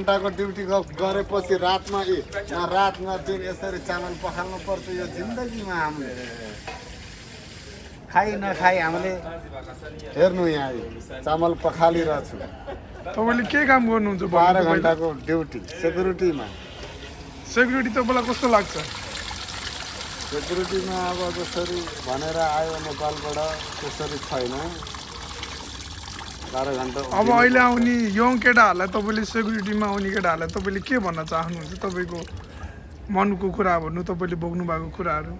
घन्टाको ड्युटी गरेपछि रातमा रात न दिन यसरी चामल पखाल्नु पर्छ। यो जिन्दगीमा हामीले खाइ नखाइ हामीले हेर्नु यहाँ चामल पखालिरहेछु। तपाईँले के काम गर्नुहुन्छ? 12 घन्टाको ड्युटी सेक्युरिटीमा। सेक्युरिटी तपाईँलाई कस्तो लाग्छ? सेक्युरिटीमा अब जसरी भनेर आयो नेपालबाट त्यसरी छैन। 12 घन्टा। अब अहिले आउने यङ केटाहरूलाई तपाईँले सेक्युरिटीमा आउने केटाहरूलाई तपाईँले के भन्न चाहनुहुन्छ? तपाईँको मनको कुरा भन्नु, तपाईँले बोक्नु भएको कुराहरू।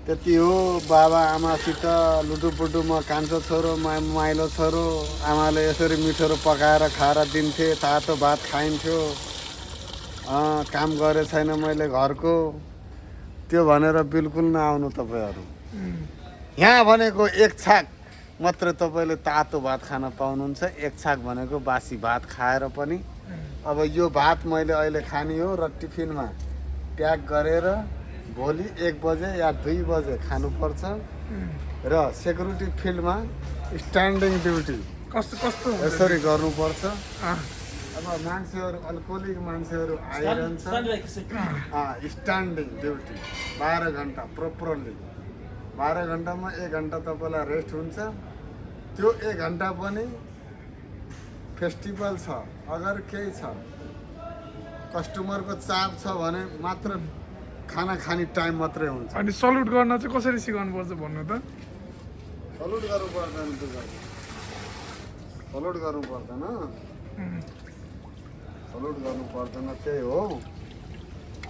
त्यति हो। बाबा आमासित लुटुपुटुमा कान्छो छोरो माइलो छोरो आमाले यसरी मिठोहरू पकाएर खाएर दिन्थे। तातो भात खाइन्थ्यो। काम गरे छैन मैले घरको, त्यो भनेर बिल्कुल नआउनु तपाईँहरू। यहाँ भनेको एक छाक मात्र तपाईँले तातो भात खान पाउनुहुन्छ। एक छाक भनेको बासी भात खाएर पनि अब यो भात मैले अहिले खाने हो र टिफिनमा प्याक गरेर भोलि 1 बजे या 2 बजे खानुपर्छ। र सेक्युरिटी फिल्डमा स्ट्यान्डिङ ड्युटी कस्तो कस्तो यसरी गर्नुपर्छ। अब मान्छेहरू अल्कोहोलिक मान्छेहरू आइरहन्छ। स्ट्यान्डिङ ड्युटी 12 घन्टा प्रोपरली। 12 घन्टामा 1 घन्टा तपाईँलाई रेस्ट हुन्छ। त्यो 1 घन्टा पनि फेस्टिभल छ, अगर केही छ, कस्टमरको चाप छ भने मात्र खाना खाने टाइम मात्रै हुन्छ। अनि सल्युट गर्न चाहिँ कसरी सिकाउनु पर्छ भन्नु त? सल्युट गर्नु पर्दैन, सल्युट गर्नु पर्दैन, सल्युट गर्नु पर्दैन। त्यही हो,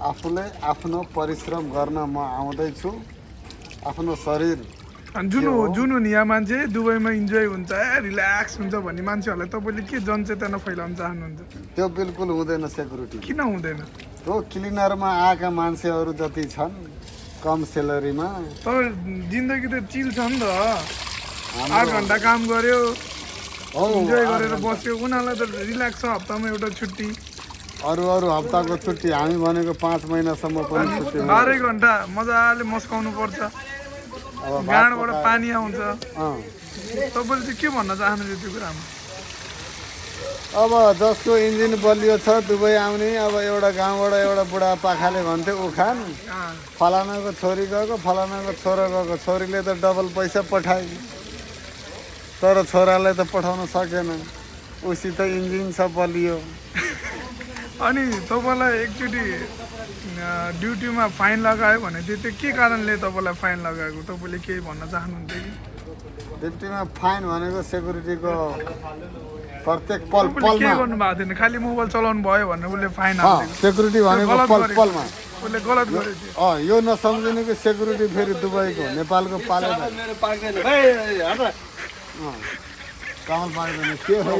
आफूले आफ्नो परिश्रम गर्न म आउँदैछु। आफ्नो शरीर अनि जुन यहाँ मान्छे दुबईमा इन्जोय हुन्छ, रिल्याक्स हुन्छ भन्ने मान्छेहरूलाई तपाईँले के जनचेतना फैलाउन चाहनुहुन्छ? त्यो बिल्कुल हुँदैन। सेक्युरिटी किन हुँदैन? त्यो क्लिनरमा आएका मान्छेहरू जति छन् कम सेलेरीमा, तर जिन्दगी त चिल छ नि त। 8 घन्टा काम गर्यो, इन्जोय गरेर बस्यो, उनीहरूलाई त रिल्याक्स छ। हप्तामा एउटा छुट्टी, अरू हप्ताको छुट्टी। हामी भनेको 5 महिनासम्म पनि छुट्टी। 12 घन्टा मजाले मस्काउनु पर्छ, गाडबाट पानी आउँछ। तपाईँले चाहिँ के भन्न चाहनुहुन्छ त्यो कुरामा? अब जसको इन्जिन बलियो छ दुबई आउने, अब एउटा गाउँबाट एउटा बुढापाखाले भन्थे उखान, फलानाको छोरी गएको, फलानाको छोरा गएको। छोरीले त डबल पैसा पठाए, तर छोरालाई त पठाउन सकेन। उसित इन्जिन छ बलियो। अनि तपाईँलाई एकचोटि ड्युटीमा फाइन लगायो भने चाहिँ त्यो के कारणले तपाईँलाई फाइन लगाएको? तपाईँले केही भन्न चाहनुहुन्छ कि? ड्युटीमा फाइन भनेको सेक्युरिटीको प्रत्येक पल के पलमा गर्नु भएको थिएन, खालि मोबाइल चलाउनु भयो भने उसले फाइन हाल्छ। सेक्युरिटी भनेको पल पलमा उसले गलत गरेको। यो नसम्झिनु कि सेक्युरिटी फेरि दुबईको नेपालको पालेर कमल पाल्दैन के हो।